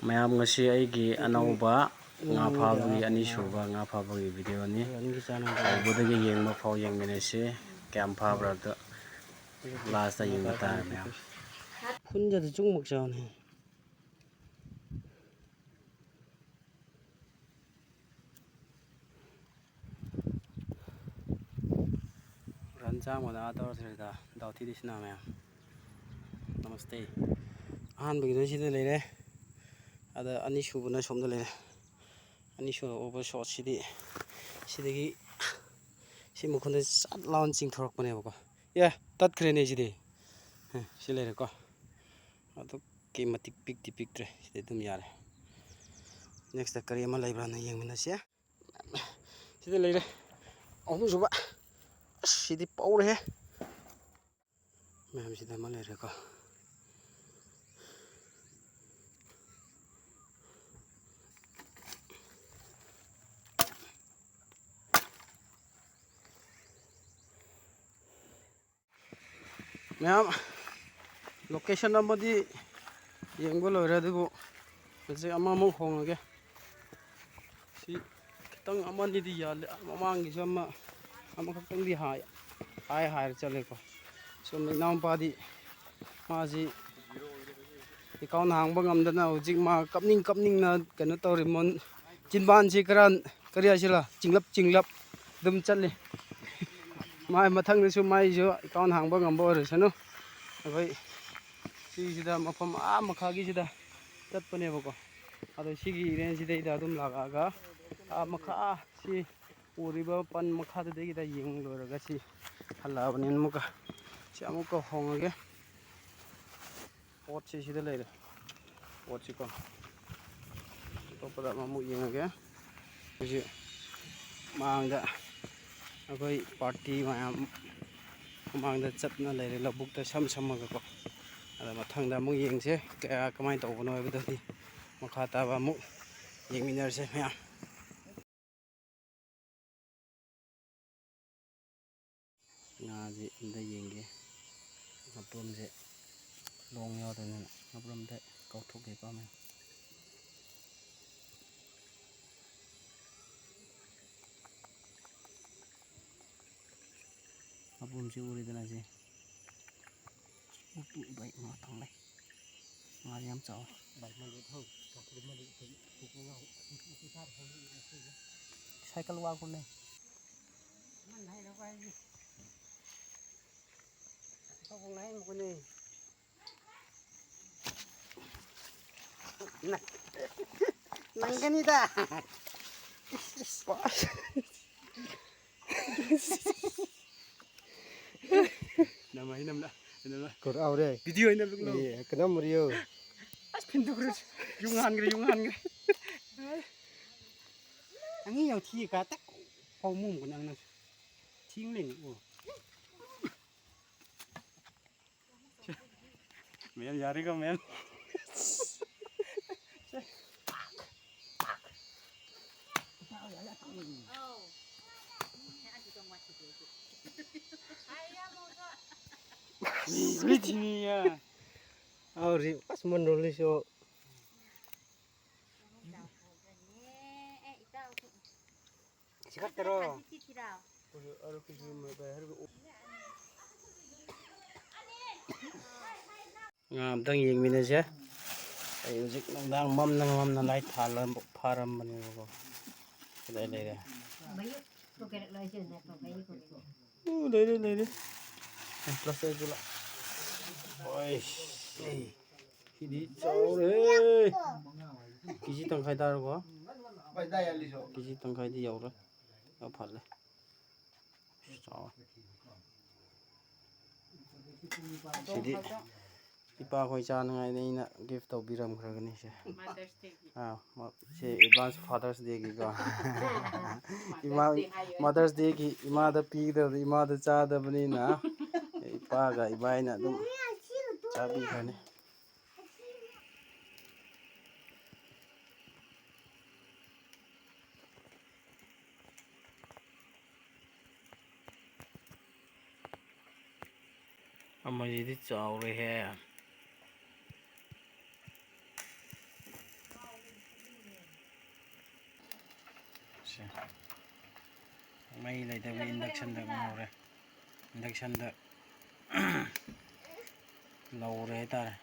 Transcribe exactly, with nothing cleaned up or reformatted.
ꯃꯌꯥꯝ, ꯉꯁꯤ ꯑꯩꯒꯤ ꯑꯅꯧꯕ ꯉꯥ ꯐꯥꯕꯒꯤ ꯑꯅꯤꯁꯨꯕ ꯉꯥ ꯐꯥꯕꯒꯤ ꯚꯤꯗꯤꯑꯣꯅꯤ꯫ ꯍꯧꯕꯗꯒꯤ ꯌꯦꯡꯕ ꯐꯥꯎ ꯌꯦꯡꯃꯤꯟꯅꯁꯤ, ꯀꯌꯥꯝ ꯐꯥꯕ꯭ꯔꯥ ꯑꯗꯨ ꯂꯥꯁꯇ ꯌꯦꯡꯕ ꯇꯥꯔꯦ ꯃꯌꯥꯝ꯫ ꯈꯨꯟꯗꯗꯤ ꯆꯨꯝꯃꯛ ꯆꯥꯎꯅꯤ꯫ ꯔꯟ ꯆꯥꯝꯃꯗ ꯑꯥ ꯇꯧꯔꯁꯤꯔꯗ ꯗꯥꯎꯊꯤꯗꯤ ꯁꯤꯅ ꯃꯌꯥꯝ꯫ ꯅꯃꯁꯇꯦ꯫ ꯑꯍꯥꯟꯕꯒꯤꯗꯨ ꯁꯤꯗ ꯂꯩꯔꯦ꯫ ꯑꯗ ꯑꯅꯤꯁꯨꯕꯅ ꯁꯣꯝꯗ ꯂꯩꯔꯦ꯫ ꯑꯅꯤꯁꯨꯕ ꯁꯣꯠꯁꯤꯗꯤ ꯁꯤꯗꯒꯤ ꯁꯤ ꯃꯈꯣꯟꯗ ꯆꯠ ꯂꯥꯎꯅ ꯆꯤꯡꯊꯣꯔꯛꯄꯅꯦꯕꯀꯣ꯫ ꯑꯦ, ꯇꯠꯈ꯭ꯔꯦꯅꯦ ꯁꯤꯗꯤ꯫ ꯑꯦ, ꯁꯤ ꯂꯩꯔꯦꯀꯣ꯫ ꯑꯗꯨꯛꯀꯤ ꯃꯇꯤꯛ ꯄꯤꯛꯇꯤ ꯄꯤꯛꯇ꯭ꯔꯦ꯫ ꯁꯤꯗꯤ ꯑꯗꯨꯝ ꯌꯥꯔꯦ꯫ ꯅꯦꯛꯁꯇ ꯀꯔꯤ ꯑꯃ ꯂꯩꯕ꯭ꯔꯥꯅ ꯌꯦꯡꯃꯤꯟꯅꯁꯤ꯫ ꯁꯤꯗ ꯂꯩꯔꯦ꯫ ꯑꯍꯨꯝꯁꯨꯕ꯫ ꯑꯁ, ꯁꯤꯗꯤ ꯄꯧꯔꯦꯍꯦ꯫ ꯃꯌꯥꯝꯁꯤꯗ ꯑꯃ ꯂꯩꯔꯦꯀꯣ꯫ ꯃꯌꯥꯝ, ꯂꯣꯀꯦꯁꯟ ꯑꯃꯗꯤ ꯌꯦꯡꯕ ꯂꯣꯏꯔꯦ, ꯑꯗꯨꯕꯨ ꯍꯧꯖꯤꯛ ꯑꯃꯃꯨꯛ ꯍꯣꯡꯉꯒꯦ꯫ ꯁꯤ ꯈꯤꯇꯪ ꯑꯃꯅꯤꯗꯤ ꯌꯥꯜꯂꯦ꯫ ꯃꯃꯥꯡꯒꯤꯁꯨ ꯑꯃ, ꯑꯃꯈꯛꯇꯪꯗꯤ ꯍꯥꯏ, ꯍꯥꯏ ꯍꯥꯏꯔ ꯆꯠꯂꯦꯀꯣ꯫ ꯁꯣꯝꯗ ꯏꯅꯥꯎꯄꯥꯗꯤ ꯃꯥꯁꯤ ꯑꯦꯀꯥꯎꯟ ꯍꯥꯡꯕ ꯉꯝꯗꯅ ꯍꯧꯖꯤꯛ ꯃꯥ ꯀꯞꯅꯤꯡ ꯀꯞꯅꯤꯡꯅ ꯀꯩꯅꯣ ꯇꯧꯔꯤ꯫ ꯃꯣꯟ-, ꯆꯤꯟꯕꯥꯟꯁꯤ ꯈꯔ, ꯀꯔꯤ ꯍꯥꯏꯁꯤꯔꯥ, ꯆꯤꯡꯂꯞ ꯆꯤꯡꯂꯞ ꯑꯗꯨꯝ ꯆꯠꯂꯤ꯫ ꯃꯥꯏ ꯃꯊꯪꯗꯁꯨ ꯃꯥꯏꯁꯨ ꯑꯦꯀꯥꯎꯟ ꯍꯥꯡꯕ ꯉꯝꯕ ꯑꯣꯏꯔꯁꯅꯨ꯫ ꯑꯩꯈꯣꯏ ꯁꯤꯁꯤꯗ ꯃꯐꯝ ꯑꯥ ꯃꯈꯥꯒꯤꯁꯤꯗ ꯆꯠꯄꯅꯦꯕꯀꯣ꯫ ꯑꯗꯣ ꯁꯤꯒꯤ ꯔꯦꯟꯖꯁꯤꯗꯩꯗ ꯑꯗꯨꯝ ꯂꯥꯛꯑꯒ ꯑꯥ ꯃꯈꯥ ꯁꯤ ꯎꯔꯤꯕ ꯄꯟ ꯃꯈꯥꯗꯨꯗꯒꯤꯗ ꯌꯦꯡ ꯂꯣꯏꯔꯒ ꯁꯤ ꯍꯜꯂꯛꯑꯕꯅꯤꯅ ꯑꯃꯨꯛꯀ ꯁꯤ ꯑꯃꯨꯛꯀ ꯍꯣꯡꯉꯒꯦ꯫ ꯄꯣꯠꯁꯤ ꯁꯤꯗ ꯂꯩꯔꯦ꯫ ꯄꯣꯠꯁꯤꯀꯣ꯫ ꯑꯇꯣꯞꯄꯗ ꯑꯃꯃꯨꯛ ꯌꯦꯡꯉꯒꯦ꯫ ꯍꯧꯖꯤꯛ ꯃꯥꯡꯗ ꯑꯩꯈꯣꯏ ꯄꯥꯔꯇꯤ ꯃꯌꯥꯝ ꯃꯃꯥꯡꯗ ꯆꯠꯅ ꯂꯩꯔꯦ, ꯂꯧꯕꯨꯛꯇ ꯁꯝ ꯁꯝꯃꯒꯀꯣ꯫ ꯑꯗ ꯃꯊꯪꯗ ꯑꯃꯨꯛ ꯌꯦꯡꯁꯦ ꯀꯌꯥ ꯀꯃꯥꯏꯅ ꯇꯧꯕꯅꯣ ꯍꯥꯏꯕꯗꯨꯗꯤ ꯃꯈꯥ ꯇꯥꯕ ꯑꯃꯨꯛ ꯌꯦꯡꯃꯤꯟꯅꯔꯁꯦ ꯃꯌꯥꯝ꯫ ꯉꯥꯁꯦ ꯑꯝꯇ ꯌꯦꯡꯒꯦ꯫ ꯉꯥꯄ꯭ꯔꯨꯝꯁꯦ ꯂꯣꯡ ꯌꯥꯎꯗꯕꯅꯤꯅ ꯉꯥꯄ꯭ꯔꯨꯝꯗ ꯀꯥꯎꯊꯣꯛꯀꯦꯀꯣ ꯃꯌꯥꯝ꯫ ꯁꯤ ꯎꯔꯤꯗꯅ ꯁꯤ꯫ ꯎ, ꯎ, ꯎ, ꯉꯥ ꯊꯝꯃꯦ꯫ ꯉꯥꯗꯤ ꯌꯥꯝ ꯆꯥꯎꯋꯦ꯫ ꯁꯥꯏꯀꯜ ꯋꯥ ꯀꯨꯝꯅꯩ꯫ ꯅꯪꯒꯅꯤꯗ꯫ ꯅꯝꯃ ꯍꯩ ꯅꯝꯂ, ꯍꯩ ꯅꯝꯂ꯫ ꯀꯨꯔ ꯑꯧꯔꯦ꯫ ꯚꯤꯗꯤꯑꯣ ꯍꯩ ꯅꯝꯂꯨ꯫ ꯑꯦ, ꯀꯅꯝ ꯃꯨꯔꯤꯌꯣ꯫ ꯑꯁ, ꯐꯤꯟꯗꯨꯈ꯭ꯔꯦ꯫ ꯌꯨꯡ ꯍꯥꯟꯈ꯭ꯔꯦ, ꯌꯨꯡ ꯍꯥꯟꯈ꯭ꯔꯦ꯫ ꯑꯉꯤ ꯌꯥꯎ ꯊꯤ ꯀꯥ ꯇꯛ ꯄꯥꯎ ꯃꯨꯝ ꯀꯨ ꯅꯪ ꯅꯪ꯫ ꯊꯤꯡ ꯂꯩꯅꯤ ꯑꯣ꯫ ꯃꯦꯝ ꯌꯥꯔꯦꯀꯣ, ꯃꯦꯝ꯫ ꯃꯤ, ꯃꯤ ꯊꯤꯅꯤꯌꯦ꯫ ꯑꯧ, ꯔꯤ-, ꯑꯁ, ꯃꯟꯗꯣꯂꯤꯁꯨ꯫ ꯁꯤ ꯈꯛꯇꯔꯣ? ꯉꯥ ꯑꯝꯇꯪ ꯌꯦꯡꯃꯤꯟꯅꯁꯦ꯫ ꯑꯩ ꯍꯧꯖꯤꯛ ꯅꯨꯡꯗꯥꯡ ꯃꯝꯅ ꯃꯝꯅ ꯂꯥꯏꯠ ꯊꯥꯜꯂ ꯐꯥꯔꯝꯕꯅꯦꯕꯀꯣ꯫ ꯀꯗꯥꯏ ꯂꯩꯔꯦ? ꯎ, ꯂꯩꯔꯦ, ꯂꯩꯔꯦ꯫ ꯑꯦ, ꯄ꯭ꯂꯥꯁꯇꯤꯛ ꯑꯗꯨ ꯂꯥꯛ-, ꯑꯣꯏ, ꯑꯦ, ꯁꯤꯗꯤ ꯆꯥꯎꯔꯦ꯫ ꯀꯦꯖꯤ ꯇꯪꯈꯥꯏ ꯇꯥꯔꯕꯣ? ꯀꯦꯖꯤ ꯇꯪꯈꯥꯏꯗꯤ ꯌꯧꯔꯦ꯫ ꯌꯥꯝ ꯐꯠꯂꯦ꯫ ꯆꯥꯎꯔꯦ꯫ ꯁꯤꯗꯤ ꯏꯄꯥꯈꯣꯏ ꯆꯥꯅꯉꯥꯏꯅ ꯑꯩꯅ ꯒꯤꯐ ꯇꯧꯕꯤꯔꯝꯈ꯭ꯔꯒꯅꯤ ꯁꯦ꯫ ꯃꯥꯗꯔꯁ ꯗꯦꯒꯤ꯫ ꯑꯥ, ꯃ-, ꯁꯦ ꯑꯦꯗꯚꯥꯟꯁ ꯐꯥꯗꯔꯁ ꯗꯦꯒꯤꯀꯣ꯫ ꯏꯃꯥ, ꯃꯥꯗꯔꯁ ꯗꯦ ꯍꯥꯏꯌꯣ꯫ ꯃꯥꯗꯔꯁ ꯗꯦꯒꯤ ꯏꯃꯥꯗ ꯄꯤꯒꯗꯕꯗꯤ ꯏꯃꯥꯗ ꯆꯥꯗꯕꯅꯤꯅ ꯏꯄꯥꯒ ꯏꯕꯥꯏꯅ ꯑꯗꯨꯝ ꯆꯥꯕꯤꯈ꯭ꯔꯅꯤ꯫ ꯑꯃꯁꯤꯗꯤ ꯆꯥꯎꯔꯦꯍꯦ꯫ ꯁꯦ꯫ ꯃꯩ ꯂꯩꯇꯕꯒꯤ ꯏꯟꯗꯛꯁꯟꯗ ꯉꯧꯔꯦ꯫ ꯏꯟꯗꯛꯁꯟꯗ ꯂꯧꯔꯦ ꯍꯥꯏꯇꯥꯔꯦ꯫